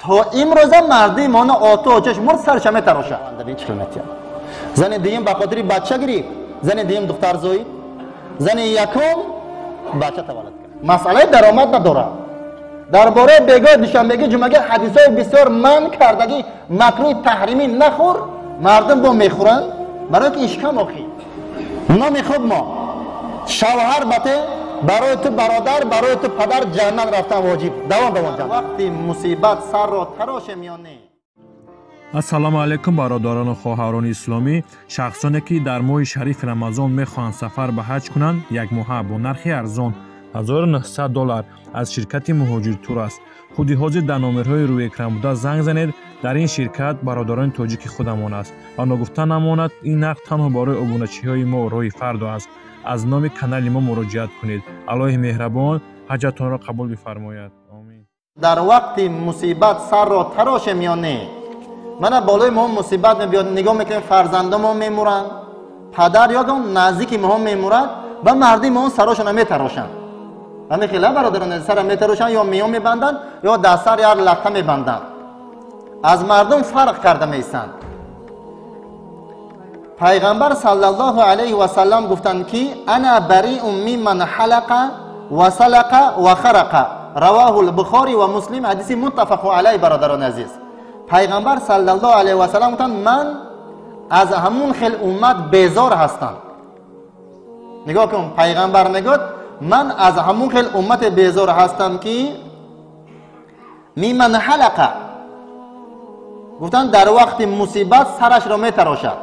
То имрӯза марди мона оту очаш мурд, сарша метароша. Зани дуюм ба хотири бача гирифт, зани дуюм духтар зоид, зани якум бача таваллуд кард. Масъалаи даромад надорад. Дар бораи бегоҳи душанбегӣ ҷумъагӣ ҳадисҳои бисёр манъ кардагӣ, макрӯҳи таҳримӣ нахӯр, мардум бо мехӯранд, барои ки ишкам охӣ. Номи худ мо шавҳар бате барои ту бародар, барои ту падар ҷаҳаннам рафтан воҷиб. Давом давом ҷаҳаннам. Вақти мусибат сарро тарошем ё не? Ассалому алайкум, бародарону хоҳарони исломӣ. Шахсоне ки дар моҳи шарифи Рамазон мехоҳанд сафар ба ҳаҷ кунанд, якмоҳа бо нархи арзон $1900 аз ширкати Муҳоҷиртур аст. Худи ҳозир дар номерҳои рӯи экран буда занг занед. Дар ин ширкат бародарони тоҷики худамон аст ва ногуфта намонад, ин нарх танҳо барои обуначиҳои мо роҳи фардо аст. Аз номи канали мо муроҷиат кунед. Аллоҳи меҳрабон ҳаҷатонро қабул бифармояд. Омин. Дар вақти мусибат сарро тарошем ё не? Мана болои мо мусибат мебиёд, нигоҳ мекунем, фарзандомо мемуранд, падар ё наздики моҳо мемурад ва марди мо сарошона метарошанд. Ҳамин хела бародарон, сара метарошанд ё миён мебанданд, ё дар сар як латта мебанданд. Аз мардум фарқ карда меистанд. Пайғамбар саллаллоҳу алайҳи васаллам гуфтанд, ки ана бариун мимман ҳалақа ва салақа ва харақа. Равоҳу лбухори ва Муслим, ҳадиси муттафақу алайҳ. Бародарони азиз, пайғамбар саллаллоҳу алайҳи васаллам гуфтанд, ман аз ҳамун хел уммат безор ҳастам. Нигоҳ кун, пайғамбар мегӯяд, ман аз ҳамун хел уммате безор ҳастам, ки миман ҳалақа, гуфтанд, дар вақти мусибат сарашро метарошад.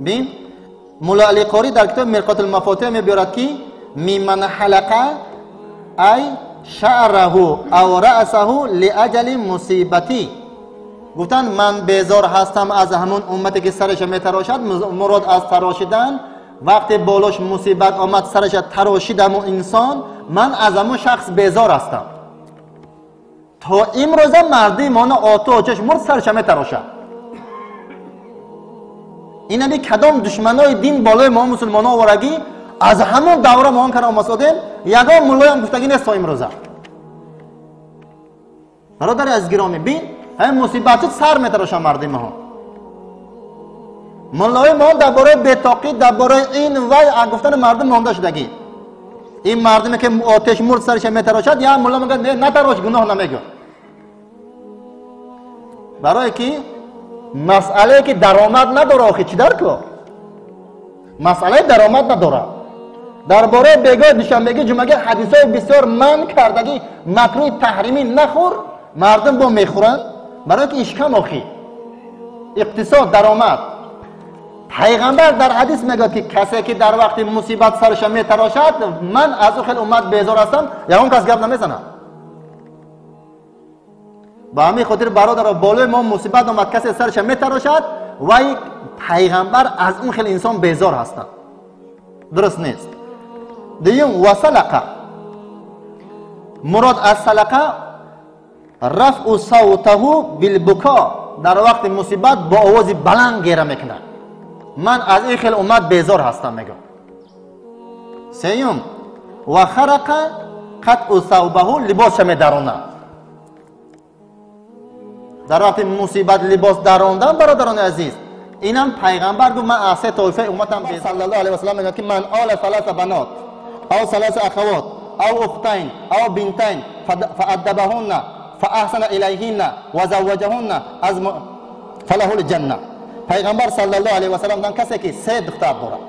Бин, Мулло Али Қорӣ дар китоби Мирқотулмафотиҳ мебиёрад, ки миман ҳалақа ай шаъраҳу ав раъсаҳу лиаҷали мусибатӣ. Гуфтанд, ман безор ҳастам аз ҳамун уммате, ки сараша метарошад. Мурод аз тарошидан, вақте болош мусибат омад, сараша тарошид ҳамун инсон, ман аз ҳамун шахс безор ҳастам. То имрӯза марди мона оту очаш мурд, сараша метарошад. Инаби кадом душманои дин болои мо мусулмонон оварагӣ, аз ҳамон давра мо он кара омасодем, ягон муллоям гуфтагӣ нест то имрӯза. Бародари азиз гиромӣ, бин, ҳамин мусибат шуд, сар метарошанд марди моҳо. Муллои мо дар бораи бетоқӣ, дар бораи ин вай гуфтани мардум монда шудагӣ. Ин мардуме ки отеш мурд, сараша метарошад, як мулло мегӯяд, не, натарош, гуноҳ намегӯяд. Барое ки масъалае ки даромад надора, охи чӣ дар кор? Масъалаи даромад надорад. Дар бораи бегоҳи душанбегӣ ҷумъагӣ ҳадисҳои бисёр манъ кардагӣ, макрӯҳи таҳримӣ нахӯр, мардум бо мехӯранд, барои ки ишкам охи. Иқтисод, даромад. Пайғамбар дар ҳадис мегӯяд, ки касе ки дар вақти мусибат сараша метарошад, ман аз ӯ хел уммат безор ҳастам. Ягон кас гап намезанад. Ба ҳамин хотир, бародаро, болои мо мусибат омад, касе сараша метарошад, вай пайғамбар аз он хел инсон безор ҳастанд. Дуруст нест. Дуюм, васалақа. Мурод аз салақа рафъу савтаҳу билбуко. Дар вақти мусибат бо овози баланд гера мекунад. Ман аз ин хел уммат безор ҳастам, мегӯям. Сеюм, ва харақа қатъу савбаҳу, либосша медаронад. Дар вақти мусибат либос дарондан, бародарони азиз, инам пайғамбар гуфт, ман аз се тоифаи умматам. Саллаллоҳу алайҳи васаллам мегӯяд, ки ман ола саласа банот ав саласа ахавот ав ухтайн ав бинтайн фааддабаҳунна фаахсана илайҳинна ва завваҷаҳунна фалаҳул ҷанна. Пайғамбар саллаллоҳу алайҳи васаллам гуфтанд, касе ки се духтар дорад,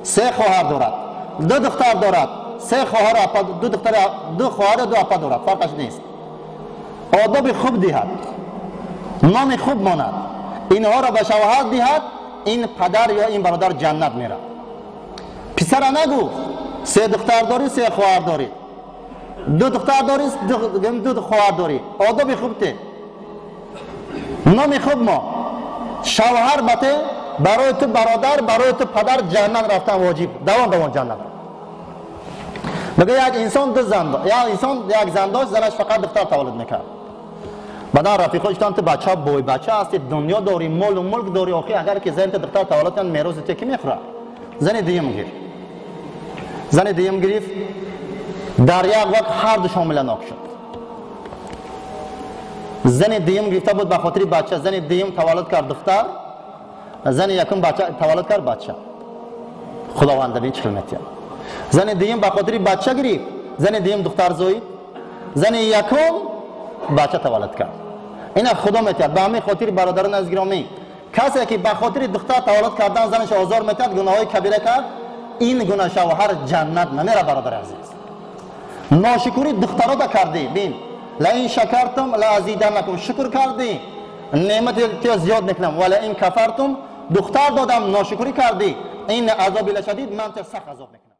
се хоҳар дорад, ду духтар дорад, се хоҳар, ду духтар, ду хоҳар, ду апа дорад, фарқаш нест, одоби хуб диҳад, номи хуб монад, инҳоро ба шавҳар диҳад, ин падар ё ин бародар ҷаннат меравад. Писара нагуфт, се духтар дорӣ, се хоҳар дорӣ, ду духтар дорӣ, ду хоҳар дорӣ, одоби хуб те, номи хуб мо, шавҳар бате, барои ту бародар, барои ту падар ҷаҳаннам рафтан воҷиб. Давом давом ҷаннат. Мегӯяд, як инсон ду зан, як инсон як зан дошт, занаш фақат духтар таваллуд мекард. Баъдан рафиқо гуфтанд, ту бача бой бача ҳастӣ, дунё дорӣ, молу мулк дорӣ, охи агар ки зани ту духтар таваллуд кунад, мероси ту ки мехӯрад? Зани дуюм гир. Зани дуюм гирифт, дар як вақт ҳар ду шомиланок шуд. Зани дуюм гирифта буд ба хотири бача. Зани дуюм таваллуд кард духтар, зани якум бача таваллуд кард бача. Худованд бин чӣ хел метиҳад. Зани дуюм ба хотири бача гирифт, зани дуюм духтар зоид, зани якум бача таваллуд кард. Ина худо метиҳад. Ба ҳамин хотир, бародарон аз гиромӣ, касе ки ба хотири духтар таваллуд кардан занаш озор метиҳад, гуноҳҳои кабира кард, ин гуна шавҳар ҷаннат намера. Бародари азиз, ношукурӣ духтарода кардӣ. Бин, لئن شكرتم لأزيدنكم, шукр кардӣ, неъмати тиё зиёд мекунам, ولئن كفرتم, духтар додам, ношукурӣ кардӣ, إن عذابي لشديد, ман тиё сахт азоб мекунам.